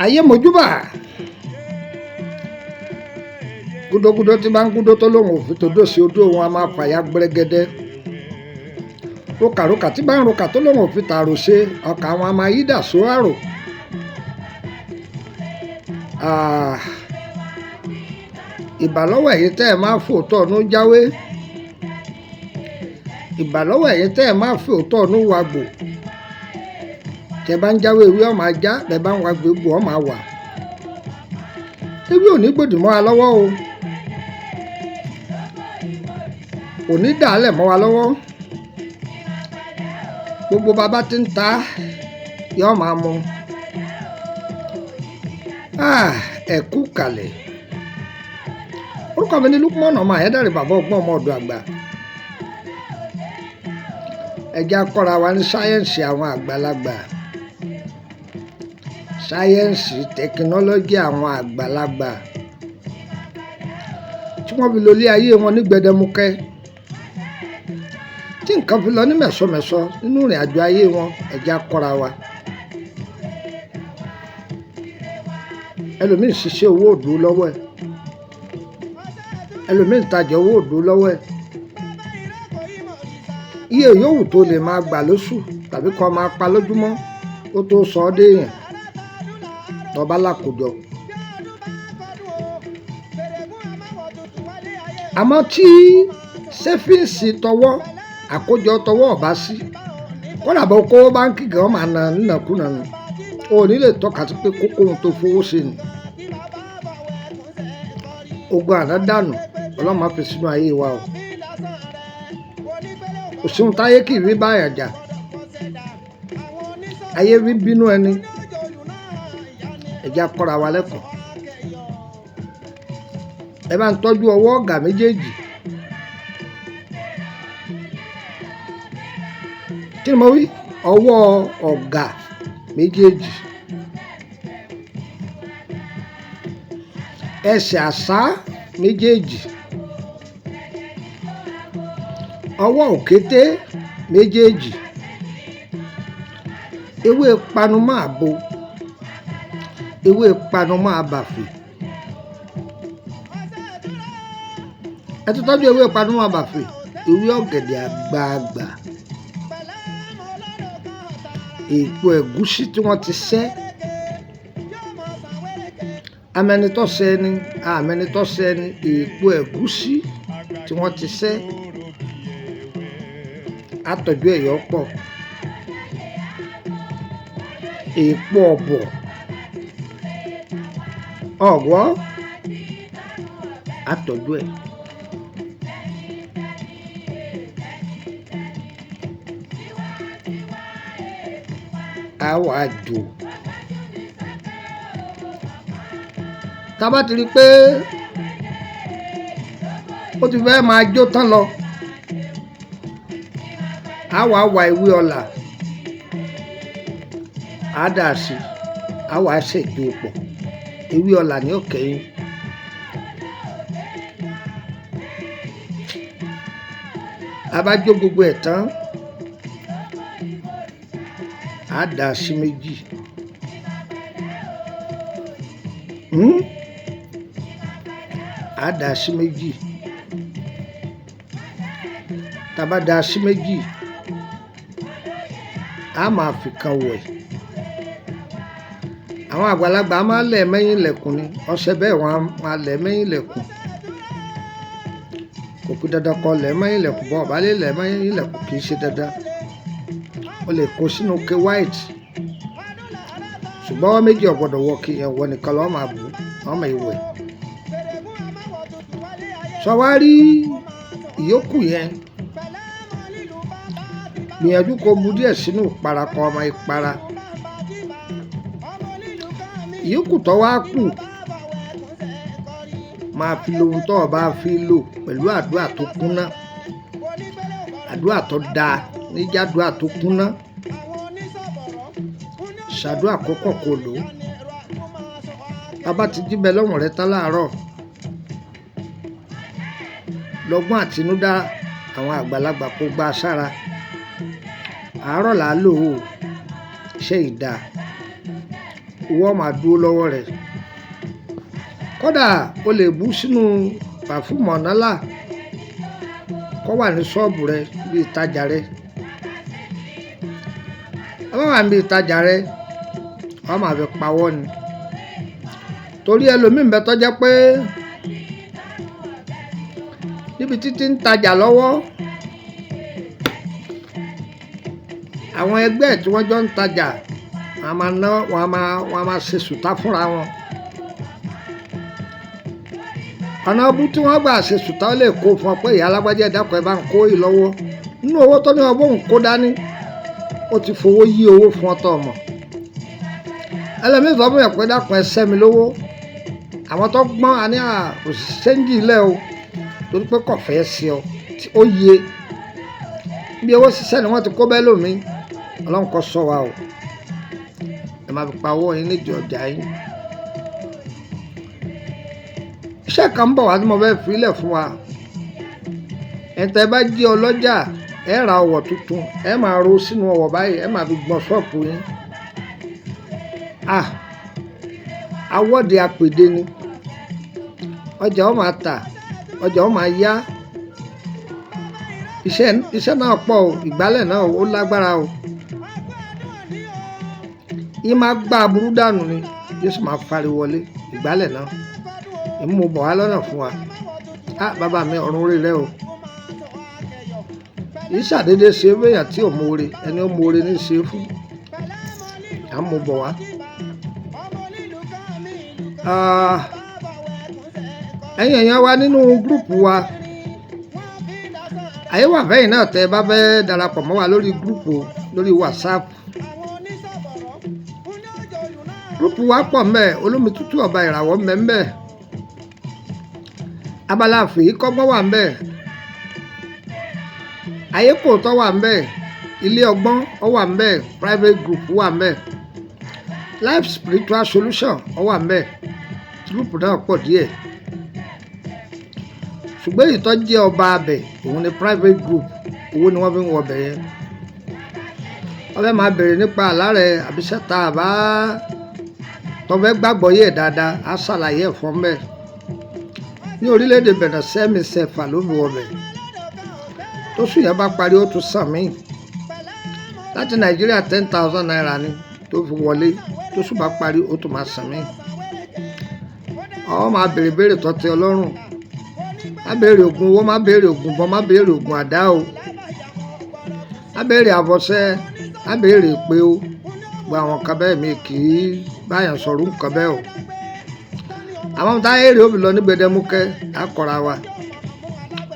Ayé mojúbà, gúdógúdó tí bá ń gúdó tó lóun òfin tó dòsí odó òun a máa fàya gbẹrẹgẹdẹ. Rokàrokà tí bá ń rokà tó lóun òfin tààrò ṣe, ọkà àwọn a máa yí dà só àrò. Ìbà lọ́wọ́ ẹ̀yin tẹ́ ẹ máa fòótọ́ ọ̀nù jáwé. Ìbà lọ́wọ́ ẹ̀yin tẹ́ ẹ máa fòótọ́ ọ̀nù wagbò. Tẹ́ bá ń jáwé ewé ó máa já, tẹ́ bá ń wagbò egbò ó máa wà. Ewé ò ní gbòdì mọ́ wa lọ́wọ́ o. Kò ní dàálẹ̀ mọ́ wa lọ́wọ́. Gbogbo bàbá tí ń ta yóò máa mu. Ẹ kú kalẹ̀. Orúkọ mi ni Lukman ọmọ Ayédáre, bàbá ọgbọ́n ọmọ ọ̀dọ̀ àgbà. Ẹ jẹ́ á kọ́ra wa ní sáyẹ́ǹsì àwọn àgbàlagbà, sáyẹ́ǹsì tẹkinọ́lọ́jì àwọn àgbàlagbà tí wọ́n fi lo ilé ayé wọn ní gbẹdẹmukẹ, tí nǹkan fi lọ ní mẹ̀sọ̀mẹ̀sọ nínú ìrìn àjò ayé wọn. Ẹ jẹ́ á kọ́ra wa. Ẹlòmíì ń ṣiṣẹ́ owó òdo lọ́wọ́ ẹ̀, ẹlòmíì ń tajà owó òdo lọ́wọ́ ẹ̀. Iye yòówù tó lè máa gbà lóṣù tàbí kó máa pa lójúmọ́, ó tó sọ ọ́ déèyàn tọba lákòjọ. Àmọ́ tí sẹ́fíǹsì tọwọ́ àkójọ tọwọ́ ọ̀bá sí, kódà bó kó báńkì gan máa na nínàkúnà nù, o ò ní lè tọ́ka sí pé kókó ohun tó fowó ṣe nù. Ogun àná dànù, Ọlọ́run má fi sínú ayé wa o. Kò sí ohun táyé kì í rí báyàn jà. Ayé rí bínú ẹni. Ẹ jẹ́ á kọ́ra wa lẹ́kọ̀ọ́. Ẹ bá ń tọ́jú ọwọ́ ọ̀gá méjèèjì. Kí ni mo wí? Ọwọ́ ọ̀gá méjèèjì. Ẹsẹ̀ àsá méjèèjì. Ọwọ́ òkété méjèèjì. Ewé panumọ́ àbo. Ewé panumọ́ àbàfè. Ẹ ti tọ́jú ewé panumọ́ àbàfè, ewé ọ̀gẹ̀dẹ̀ àgbagbà. Èpo ẹ̀gúsí tí wọ́n ti sẹ́. Amẹnitọ́sẹ ni, àmẹnitọ́sẹ ni, èpo ẹ̀gúsí tí wọ́n ti sẹ́. Àtọ́jú ẹ̀yọ́ pọ̀. Èpo ọ̀bọ̀. Ọ̀gbọ́. Àtọ́jú ẹ̀. A wà jò. Tá bá ti rí pé ó ti fẹ́ máa jó tán lọ, a wà wá ewé ọlà, a dà sí, a wà ṣètò pọ̀. Ewé ọlà ni ó kẹ́yìn. A bá jó gbogbo ẹ̀ tán, a dà sí méjì. A dà sí méjì. Tá bá dà sí méjì, a máa fi kan wẹ̀. Àwọn àgbàlagbà máa lẹ̀ mẹ́yìn lẹ̀kùn ni. Ọṣẹ bẹ́ẹ̀ wọ́n á máa lẹ̀ mẹ́yìn lẹ̀kùn. Kò kú dandan kó lẹ̀ mẹ́yìn lẹ̀kùn, bọ́ ọ̀bá lè lẹ̀ mẹ́yìn lẹ̀kùn kì í ṣe dandan. O lè kó sínú ke white. Ṣùgbọ́n ọwọ́ méjì ò gbọdọ̀ wọ kí ìyẹn wọ nìkan lọ́ máa bù, wọ́n máa wẹ̀. Sọ wá rí ìyókù yẹn. Gbìyànjú kó bu díẹ̀ sínú ìpara kó máa ìpara. Ìyókù tó wá kù máa fi lo ohun tó o bá fi lò pẹ̀lú àdúrà tó kúnná. Àdúrà tó da níjà àdúrà tó kúnná. Ṣàdúrà kọ́kọ́ kó lò ó. Bá ti jí bẹ lọ́wọ́ rẹ tán láàárọ̀, lọ́gbọ́n àtinúdá àwọn àgbàlagbà kó gba sára. Àárọ̀ là á lò ó, iṣẹ́ ìdá. Owó máa dúró lọ́wọ́ rẹ̀. Kódà o lè bú sínú pàfúmù ọ̀nàlà kó wà ní ṣọ́ọ̀bù rẹ bí ìtajà rẹ. Ó bá wà níbi ìtajà rẹ, wàá máa fi pawọ́ ni. Torí ẹlòmíì ń bẹ tó jẹ́ pé níbi títí ń tajà lọ́wọ́, àwọn ẹgbẹ́ tí wọ́n jọ ń tajà, wọ́n á máa ná, wọ́n á máa ṣe sùtá fúnra wọn. Ọ̀nà ọbú tí wọ́n gbà ṣe sùtá ó lè kó fún ọ pé ìyá alágbájá ẹ dákun ẹ bá ń kó yìí lọ́wọ́. Nínú owó tó ní ọbọ̀ ń kó dání, ó ti fowó yí owó fún ọ tó mọ̀. Ẹlòmíì sọ fún yàn pé dákun ẹ sẹ́ mi lówó. Àwọn tó gbọ́n a ní à kò sí ṣéńjì lẹ́ o, torí pé kò fẹ́ ṣe ọ, tí ó yẹ. Bí owó ṣiṣẹ́ ni wọ́n ti kó bẹ́ẹ̀ lómi, Ọlọ́run kó ṣọ́ wa o. Ẹ máa fi pa owó yín nídìí ọjà yín. Iṣẹ́ kan ń bọ̀ wá tí mo fẹ́ fi lẹ̀ fún wa. Ẹ̀yin tẹ́ bá jẹ́ ọlọ́jà, ẹ ra ọwọ́ tuntun, ẹ máa ro sínú ọwọ́ báyìí, ẹ máa fi gbọn ṣọ́ọ̀bù yín. Ah! Awọ́de apèdè ni. Ọjà ó máa tà, ọjà ó máa yá. Iṣẹ́ náà pọ̀ o, ìgbálẹ̀ náà ó lágbára o. Í máa gbá aburú dànù ni, yóò sì máa fariwo wọlé ìgbálẹ̀ náà. Èmi mo bọ̀ wá lọ́nà fún wa. Ah! Bàbá mi ọ̀run rere o. Kì í ṣàdédé ṣe fún èèyàn tí ò mọ ore, ẹni ó mọ ore ní í ṣe fún. À ń mú bọ̀ wá. Ah! Ẹ̀yin èèyàn wa nínú gúrúùpù wa. Àyè wà fẹ́yìn náà tẹ bá fẹ́ darapọ̀ mọ́ wa lórí gúrúùpù lórí WhatsApp. Gúrúùpù wa pọ̀ mbẹ́, olómi tútù ọba ìràwọ̀ mbẹ́ mbẹ́. Abala àfìyí kọ́gbọ́n wà mbẹ́. Ayé kò tọ́ wà mbẹ́. Ilé ọgbọ́n ó wà mbẹ́. Private group wà mbẹ́. Life spiritual solution ó wà mbẹ́. Gúrúùpù náà pọ̀ díẹ̀. Ṣùgbọ́n èyí tó jẹ́ ọba abẹ, òun ni private group. Owó ni wọ́n fi ń wọ ọbẹ̀ yẹn. Wọ́n fẹ́ máa bèrè nípa àlá rẹ̀ àbí sẹ́ta àbá tó fẹ́ gbàgbọ́ yé dáadáa, á ṣàlàyé ẹ̀ fún bẹ́ẹ̀. Ní orílẹ̀-èdè Benin, sẹ́mi sẹ́fà ló fi wọ ọbẹ̀. Tó sùn yẹn bá parí, ó tún sàn mí. Láti Nàìjíríà 10,000 naira ni tó fi wọlé. Tó sùn bá parí, ó tún máa sàn mí. Ó máa bèrè bèrè tó tẹ́ Ọlọ́run. Má bèrè ògùn owó, má bèrè ògùn bọ́, má bèrè ògùn àdá o. Má bèrè àfọ̀ṣẹ, má bèrè èpè o. Gbogbo àwọn nǹkan bẹ́ẹ̀ mi kì í bá èèyàn sọ̀rọ̀ nǹkan bẹ́ẹ̀ o. Àwọn tá èrè ó fi lọ ní gbẹdẹmukẹ́, á kọ́ra wa.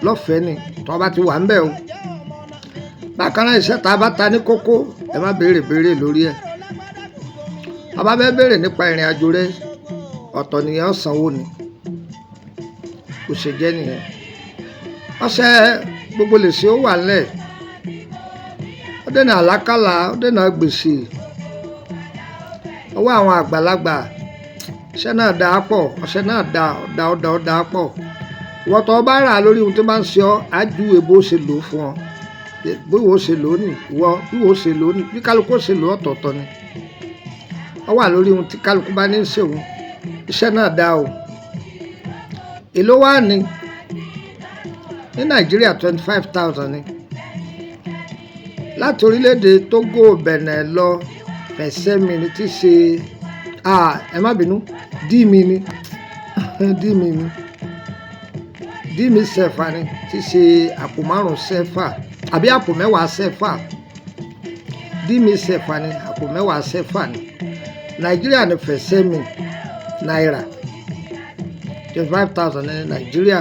Lọ́fẹ̀ẹ́ ni, tó bá ti wà níbẹ̀ o. Bákan náà iṣẹ́ tá a bá ta ní kókó, ẹ má bèrè bèrè lórí ẹ̀. Tó bá fẹ́ bèrè nípa ìrìnàjò rẹ, ọ̀tọ̀ nìyẹn ó sanwó ni. Kò ṣe jẹ́ nìyẹn. Ọṣẹ gbogbo lè ṣe ó wà nílẹ̀. Ó dènà àlákálà, ó dènà gbèsè. Ọwọ́ àwọn àgbàlagbà, iṣẹ́ náà dáa pọ̀, ọṣẹ náà dá, dá, dá, dá pọ̀. Ìwọ tó bá rà lórí ohun tí máa ń ṣe ọ́, á júwe bó ṣe lò ó fún ọ. Bí ìwọ ṣe lò ó ní, ìwọ, bí ìwọ ṣe lò ó ní, bí kálukú ṣe lò ó ọ̀tọ̀ọ̀tọ̀ ni. Ó wà lórí ohun tí kálukú bá ní í ṣe òun. Iṣẹ́ náà dáa o. Èló wà ní? Ní Nàìjíríà 25,000 ni. Láti orílẹ̀-èdè Togo, Benin lọ fẹsẹ̀ mi ni tí ṣe, ah, ẹ má bínú, dí mi ni, dí mi ni. Dí mi sẹ́fà ni tí ṣe àpò márùn-ún sẹ́fà àbí àpò mẹ́wàá sẹ́fà. Dí mi sẹ́fà ni àpò mẹ́wàá sẹ́fà ni. Nàìjíríà ni fẹsẹ̀ mi náírà 25,000 ní Nàìjíríà.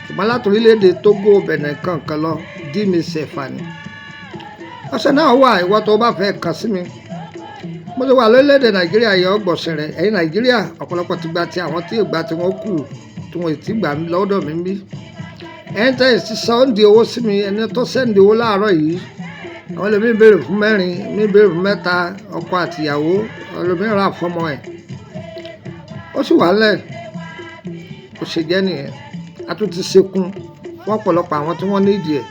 Ṣùgbọ́n láti orílẹ̀-èdè Togo, Benin kankan lọ, dí mi sẹ́fà ni. Ọṣẹ náà wà, ìwọ tó bá fẹ́ kàn sí mi. Mo ti wà lórílẹ̀-èdè Nàìjíríà yẹ ọgbọ̀nsẹ̀ rẹ̀. Ẹ̀yin Nàìjíríà, ọ̀pọ̀lọpọ̀ ti gba ti àwọn tí ìgbà tí wọ́n kù, tí wọ́n ti gbà lọ́dọ̀ mi bí. Ẹ̀yin tẹ́ ẹ ti send owó sí mi, ẹni tó send owó láàárọ̀ yìí, àwọn ẹlòmíì béèrè fún mẹ́rin, ẹlòmíì béèrè fún mẹ́ta, ọkọ àti ìyàwó, ẹlòmíì rà fún ọmọ ẹ̀. Ó sì wà nílẹ̀. Ó ṣe jẹ́ nìyẹn. A tún ti ṣekún fún ọ̀pọ̀lọpọ̀ àwọn tí wọ́n ní ìdí ẹ̀.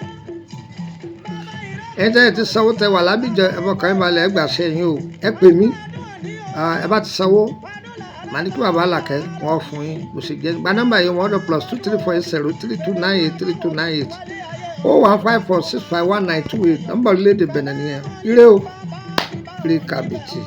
Ẹ̀yin tẹ́ ẹ ti sanwó tẹ wà lábìjọ, ẹ fọkàn yín balẹ̀, ẹ gbà ṣẹ́ yín o. Ẹ pè mí. Ẹ bá ti sanwó, màá ní kí bàbá Àlàkẹ́ wọ́n fún yín. Bó ṣe jẹ́, gba nọ́mbà yìí wọ́n lọ: +234 80 3298 3298, 0154 651928. Nọ́mbà orílẹ̀-èdè Benin nìyẹn. Ire o, ire kàbìtì.